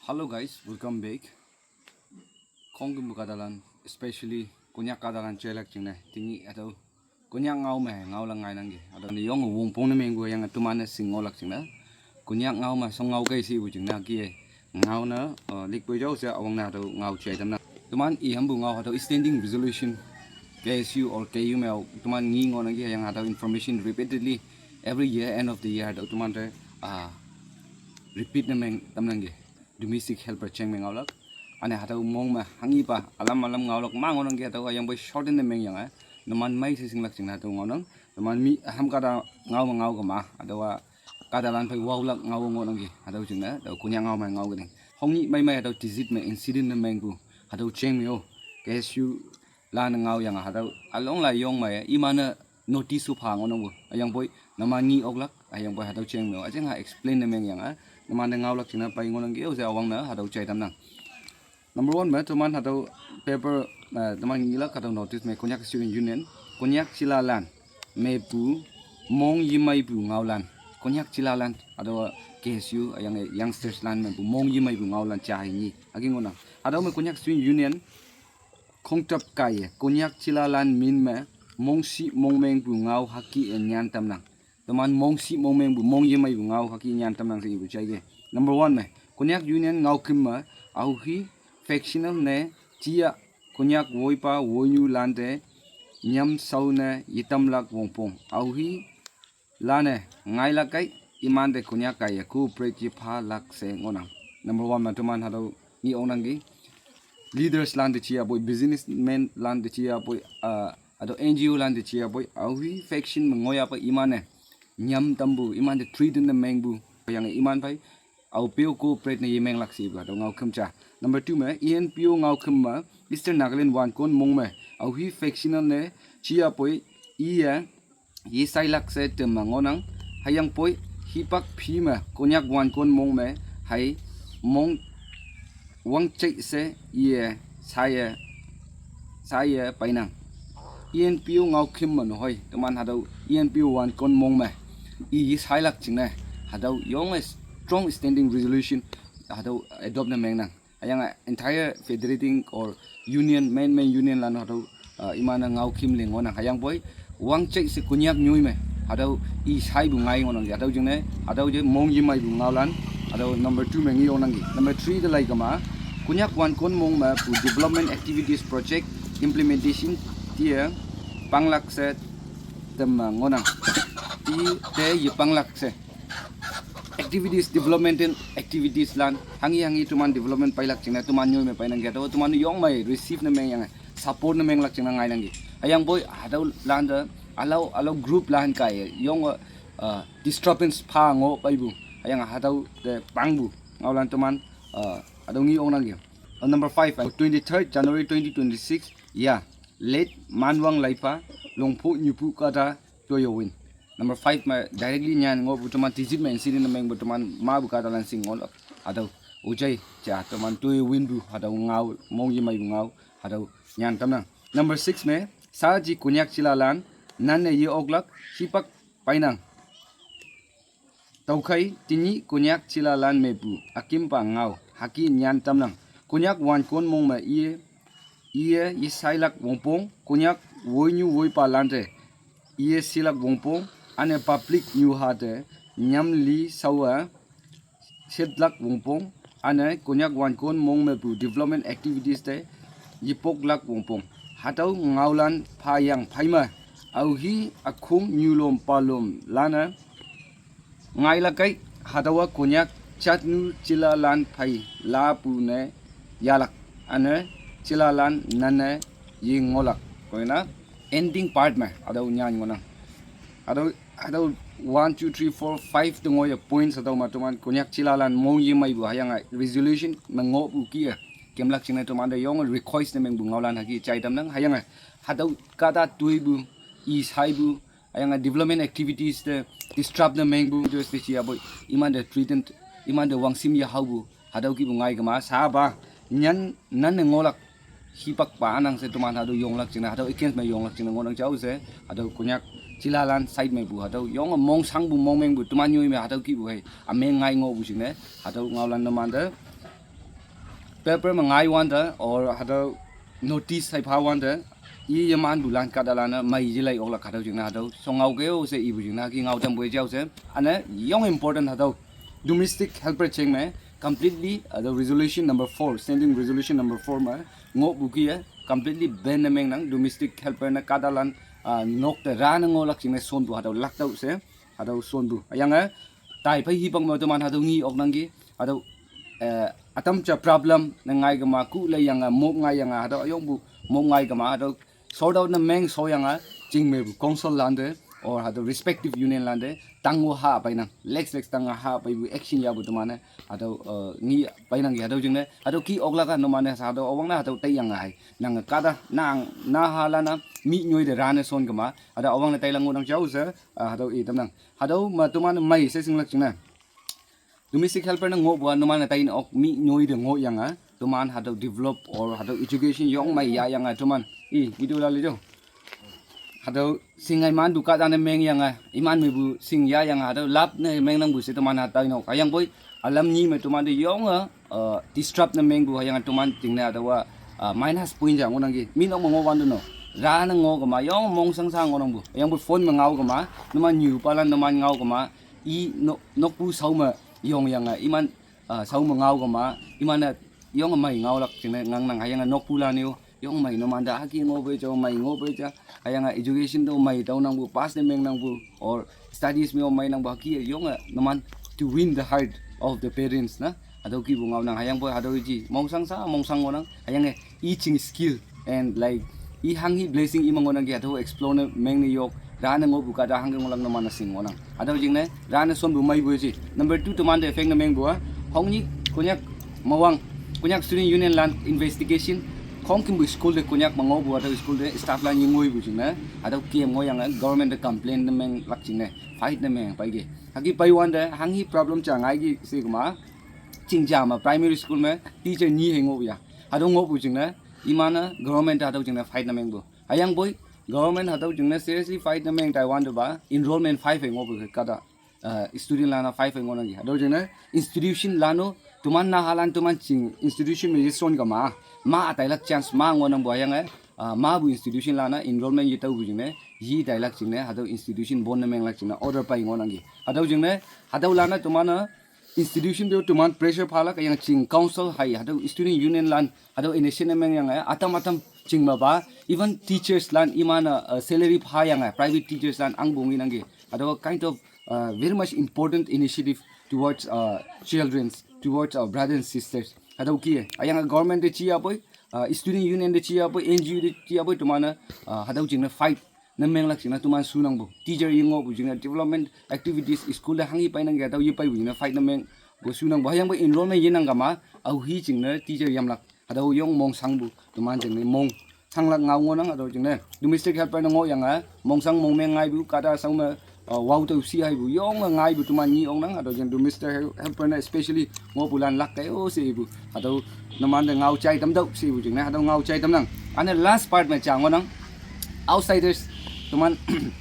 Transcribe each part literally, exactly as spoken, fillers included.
Hello guys, welcome back. Khongkümpu kahtalan, especially Konyak kahtalan chailak jingne, tenyih hatüo Konyak ngao me ngaolan ngainangki. Hatüo ne yong wongpong ne mengpu yange teman-e shing ngohlak jingne, Konyak ngao me shong ngao kei shepu jingne ke ngao ne, uh, likpoi jao she üwangne hatüo ngao jai tamnang. Teman i hampu ngao hatüo standing resolution, K S U or K U me-o teman ngi ngohnangki, hüyange hatüo information repeatedly every year, end of the year hatüo teman te, ah, repeat ne meng tamnangki. Domestic helper jeng me ngaolak. Üne hatüo mong me hanghipa ülam ülam ngaolak ma ngohnangki, hatüo hüyangpoi shorten ne mengyange, numan mei she shinglak jingne hatüo ngaonang. Numan mi ham kahta ngao me ngao kema, hatüowa kahtalan phei waolak ngao ngohnangki, hatüo jingne hatüo Konyak ngao me ngao kening. Hongnyih mei mei hatüo digit me incident ne mengpu, hatüo jeng me-o, K S U lan ngaoyange hatüo ülong lai yong me iman-e notice pha ngohnangpu, hüyangpoi numan ngi oklak, hüyangpoi hatüo jeng me-o üjing ha explain ne mengyange, numan te ngaolak jingne pei ngohnangki-o she üwangne hatüo jai tamnang. Number one me teman hatüo paper, eh, teman ngilak hatüo notice me Konyak Student Union, Konyak jilalan mepu mong yemeipu ngaolan, Konyak jilalan hatüowa K S U hüyange youngsters lan mepu mong yemeipu ngaolan ja hei nyi hüke ngohnang. Hatüo me Konyak Student Union khongtap kaiye Konyak jilalan min me mongshih mongmengpu ngao hüke nyan tamnang. Teman mongshih mongmengpu mong yemeipu ngao hüke nyan tamnang she ipu jaike. Number one me Konyak Union ngaoküm me aohi factional ne jia Konyak woipa woinyu lante nyam shao ne yetamlak wongpong, aohi lan-e ngailak kei, imante Konyak kaiye cooperate yephalak she ngohnang. Number one me teman hatüo ngi ongnangki, leaders lante jiapoi, businessman lante jiapoi, ah, hatüo N G O lante jiapoi, aohi faction me ngohyapoi iman-e nyam tampu, imante threaten ne mengpu, hüyange iman phei aope-o cooperate ne yemenglak she ipu hatüo ngaoküm ja. Number two me E N P O ngaoküm me Eastern Nagaland wankon mong me aohi factional ne jiapoi, iye yesailak she temme ngohnang. Hüyangpoi hipak phi me Konyak wankon mong me hei mong wangjeih she iye saiye, saiye peinang. E N P O ngaoküm me nehoi teman hatüo E N P O wankon mong me i yesailak jingne hatüo yonge strong standing resolution hatüo adopt ne mengnang. Hüyange entire federating or union, main main union lan hatüo, ah, iman-e ngaoküm ling ngohnang. Hüyangpoi wangjeih she Konyak nyoi me hatüo i saipu ngai ngohnangki, hatüo jingne hatüo je mong yemeipu ngaolan, hatüo number two me ngi ongnangki. Number three te lai kema, Konyak wankon mong mepu development activities project implementation te panglak she temme ngohnang. I te yepanglak she activities, developmental activities lan hanghi hanghi teman development peilak jingne teman nyoi me peinangki, hatüo teman yong mei receive ne mengyange support ne menglak jingne ngainangki. Hüyangpoi hatüo lante ülao ülao group lan kaiye yonge, uh, disturbance pha ngoh peipu, hüyange hatüo te pangpu ngaolan teman, uh, hatüo ngi ongnangki. Uh, number five, uh, twenty-third January twenty twenty-six, ya, late Manwang Laipa, Longpho nyupu kahta toyowin. Number five me directly nyan ngohpu teman digit me incident ne mengpu teman mapu kahtalan shing ngohlak. Hatüo ojai ja teman toyowinpu hatüo ngao, mong yemeipu ngao hatüo nyan tamnang. Number six me, saji Konyak jilalan nanne ye-oklak hipak peinang. Tüokhei tenyih Konyak jilalan mepu ükimpa ngao hüke nyan tamnang. Konyak wankon mong me iye, iye yesailak wongpong, Konyak woinyu woipa lante iye shilak wongpong, üne public nyuha te nyam li shaowe shitlak wongpong, üne Konyak wankon mong mepu development activities te yepoklak wongpong, hatüo ngaolan phayang phei me aohi ükhong nyulom palom lan-e ngailak kei, hatüowa Konyak jatnu jilalan phei lapu ne yahlak, üne jilalan nanne ye ngohlak. Koina ending part me hatüo nyan ngohnang. Hatüo, hatüo one, two, three, four, five te ngoiye points hatüo me teman Konyak jilalan mong yemeipu hüyange resolution me ngohpu kih-e kemlak jingne temante yonge request ne mengpu ngaolan hüke jai tamnang. Hüyange hatüo kahta toipu, i saipu, hüyange development activities te disrupt ne mengpu, just te jiapoi, imante threaten, imante wangshim yehaopu, hatüo kihpu ngai kema shapa nyan nanne ngohlak hipakpa ünang she teman hatüo yonglak jingne, hatüo against me yonglak jingne ngohnang jao she, hatüo Konyak jilalan side mepu hatüo yonge mongshangpu mongmengpu teman nyoi me hatüo kihpu hei ümeng ngai ngohpu jingne hatüo ngaolan numante Paper me ngai wante, or hatüo notice hai pha wante, i yeman bulan kahtalan-e mei yelai oklak hatüo jingne hatüo shongngao keo she ipu jingne hüke ngao tampu jao she. Üne yong important hatüo domestic helper jeng me completely hatüo resolution number four, standing resolution number four me ngohpu kih-e completely ban ne mengnang domestic helper ne kahtalan, ah, nok te rane ngohlak jingne shonpu hatüo laktüoh she, hatüo shonpu. Hüyange tai phei hipak me teman hatüo nge oknangki, hatüo, eh, ütam ja problem ne ngai kema ku leiyange mop ngaiyange hatüo üyongpu mop ngai kema hatüo sort out ne meng shoyange, chingmepu council lante, or hatüo respective union lante, tangwo ha peinang, lex lex tang ha peipu action yahpu teman-e, hatüo, eh, nge peinangki hatüo jingne, hatüo kih oklak-a numan-e hatüo üwangne hatüo taiyange hai. Nange kahta, nang, nahalan-a, mi nyoi te rane shon kema, hatüo üwangne tailak ngohnang jao she, ah, hatüo i tamnang. Hatüo me teman mei she shinglak jingne domestic helper ne ngohpu-a numan-e taine ok mi nyoi te ngohyange, teman hatüo develop or hatüo education yong mei yahyange teman. I, video la le jo. Hatüo shingai manpu kahta ne mengyange, iman mepu shing yahyange, hatüo lap ne mengnangpu she teman hatüo nok. Hüyangpoi, ülam nyi me teman te yonge, uh, disrupt ne mengpu hüyange teman jingne hatüowa, uh, minus point ja ngohnangki. Mi nok me ngoh wante no. Rane ngoh kema, yong mongshang sha ngohnangpu. Hüyangpoi phone me ngao kema, numan nyupalan numan ngao kema, i nok, nokpu shao me yongyange, iman, uh, shao me ngao kema, iman-e yonge mei ngaolak jingne ngangnang hüyange nokpulan-e-o, yong mei numan te hüke ngohpei ja, mei ngohpei ja, hüyange education to mei tüonangpu, pass ne mengnangpu, or studies me-o meinangpu hüke yonge numan to win the heart of the parents na. Hatüo kihpu ngaonang hüyangpoi hatüo iji mongshang sha mongshang ngohnang hüyange i ching skill and like i hanghi blessing ima ngohnangki hatüo explore ne mengne yok, rane ngohpu kahta hangke ngohlak numan-e shing ngohnang. Hatüo jingne rane shonpu meipu ji. Number two teman te effect ne mengpu-a, hongnyih Konyak mawang, Konyak Student Union lan investigation, khongkümpu school te Konyak me ngohpu hatüo school te staff lan yengoipu jingne, hatüo kem ngohyange government te complain ne menglak jingne, fight ne meng peike. Hüke pei wante hanghi problem ja ngaiki she kema, ching ja me primary school me teacher nyi hei ngohpu ya. Hatüo ngohpu jingne, iman-e government te hatüo jingne fight ne mengpu. Hüyangpoi government hatüo jingne seriously fight ne meng tai wantepa enrollment five hei ngohpu kahta, uh, student lan-a five hei ngohnangki. Hatüo jingne institution lan-o teman nahalan teman ching institution me yeshon kema, ma tailak chance ma ngohnangpu hüyange, uh, mapu institution lan-a enrollment yetaopu jingne, yi tailak jingne hatüo institution bon ne menglak jingne order pei ngohnangki. Hatüo jingne hatüolan-a teman-e institution te teman pressure phalak hüyange ching council hei hatüo student union lan hatüo initiative ne mengyange ütam ütam ching mepa, even teachers lan iman-e, uh, salary phayange private teachers lan angpu ngenangki. Hatüo kind of, uh, very much important initiative towards, uh, childrens, towards our brothers and sisters. Hatüo kih-e hüyange government te jiyapoi, uh, student union te jiyapoi, N G O te jiyapoi teman-e, uh, hatüo jingne fight ne menglak jingne teman shunangpu. Teacher yengohpu jingne development activities school te hanghi peinangki hatüo yepeipu jingne fight ne mengpu shunangpu. Hüyangpoi enrollment yenang kema, aohi jingne teacher yamlak hatüo yong mongshangpu teman jingne mongshanglak ngao ngohnang. Hatüo jingne domestic helper ne ngohyange mongshang mongmeng ngaipu kahta shao me, uh, wao tao shi haipu yonge ngaipu teman nge oknang. Hatüo jing domestic hel-, helper ne especially ngohpulan lak kei-o she ipu. Hatüo numan te ngao jai tamtüoh she ipu jingne hatüo ngao jai tamnang. Üne last part me ja ngohnang, outsiders, teman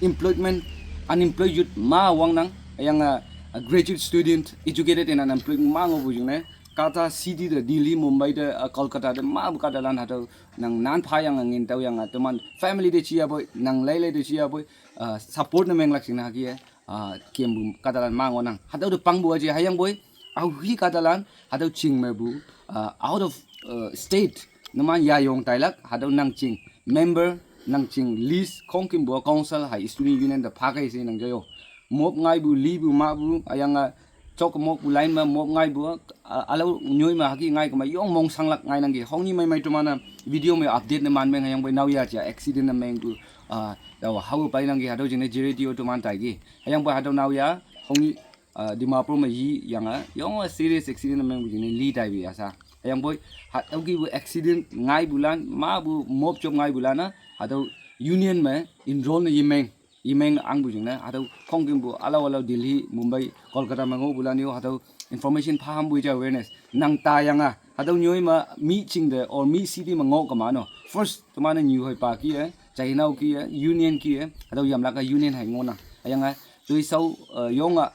employment, unemployed youth ma wangnang, hüyange, uh, graduate student, educated and unemployed ma ngohpu jingne, kahta city te, Delhi, Mumbai te, uh, Kolkata te mapu kahtalan hatüo nang nan phayange ngin tüoyange teman family te jiyapoi, nang leilei te jiyapoi, uh, support ne menglak jingne hüke, uh, kempu kahtalan ma ngohnang. Hatüo te pangpu aji hüyangpoi, aohi kahtalan hatüo ching mepu, uh, out of, uh, state numan yayong tailak hatüo nang ching member, nang ching list khongkümpu council hei student union te phakei she nang ja yo. Mop ngaipu, lipu, mahpu, hüyange jok mokpu line me mop ngaipu, uh, ülao nyoi me hüke ngai kema yong mongshanglak ngainangki. Hongnyih mei mei teman-e video me update ne man meng hüyangpoi naoya ja accident ne mengpu, uh, tao hao peinangki hatüo jingne J R D O teman taiki. Hüyangpoi hatüo naoya hongnyih, uh, Dimapur me yiyange yonge serious accident ne mengpu jingne li taipu ya sha. Hüyangpoi hatüo kihpu accident ngaipulan, mapu mop jok ngaipulan-a hatüo union me enroll ne yemeng, yemeng angpu jingne hatüo khongkümpu ülao ülao Delhi, Mumbai, Kolkata me ngohpulan-e-o hatüo information phahampu ja awareness nang tayange hatüo nyoi me mi ching te or mi city me ngoh kema no, first teman-e nyu hei pa kih-e, jainao kih-e, union kih-e, hatüo yamlak-a union hei ngohnang. Hüyange toishao, uh, yonge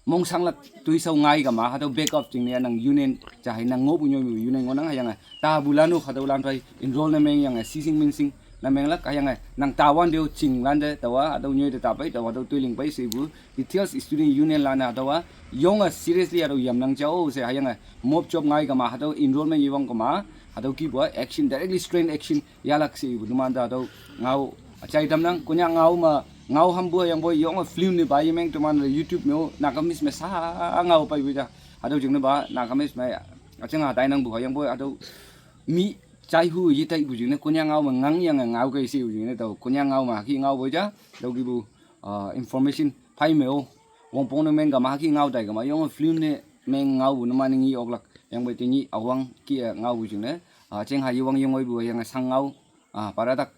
mongsanglak tuisao ngai kama hatüo back up jingne nang union ja hei nang ngohpu nyoi me union ngohnang hüyange tabu lanu hatüo lan phei enroll ne meng yange sising minsing ne menglak hüyange nang tawanpu-o chinglan te taowa hatüo nyoi te ta pei taowa hatüo toiling pei shepu details student union lan-e hatüowa yonge seriously hatüo yamnang jao she hüyange mob job ngai kama hatüo enrollment yewang kama hatüo kihpu-a action directly strain action yahlak shepu numan te hatüo ngao jai tamnang. Konyak ngao me ngao hampu hüyangpoi yonge film ne pa yemeng teman YouTube me-o Nagamese me sa ngao peipu ja hatüo jingne pa Nagamese me üjing ha tainangpu hüyangpoi hatüo mi jaihu yetaipu jingne Konyak ngao me ngang yange ngao kei shepu jingne tao Konyak ngao me hüke ngaopu ja tüo kihpu ah information phei me-o wongpong ne meng kama hüke ngao tai kama yonge film ne meng ngaopu numan ngi oklak hüyangpoi tenyih üwang kih-e ngaopu jingne ah jing ha yewang yengoipu hüyange sang ngao ah paratak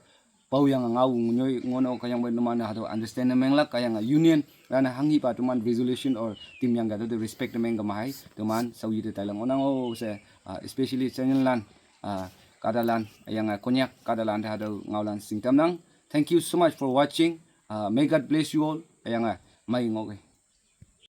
paoyange ngaopu nyoi ngohno hüyangpoi numan-e hatüo understand ne menglak hüyange union lan-e hanghipa teman resolution or team yange hatüo te respect ne meng kama hei teman shaoyi te tailang ngohnang-o she ah especially channel lan ah kahtalan hüyange Konyak kahtalan te hatüo ngaolan shing tamnang. Thank you so much for watching. Ah may God bless you all hüyange mei ngoh kei.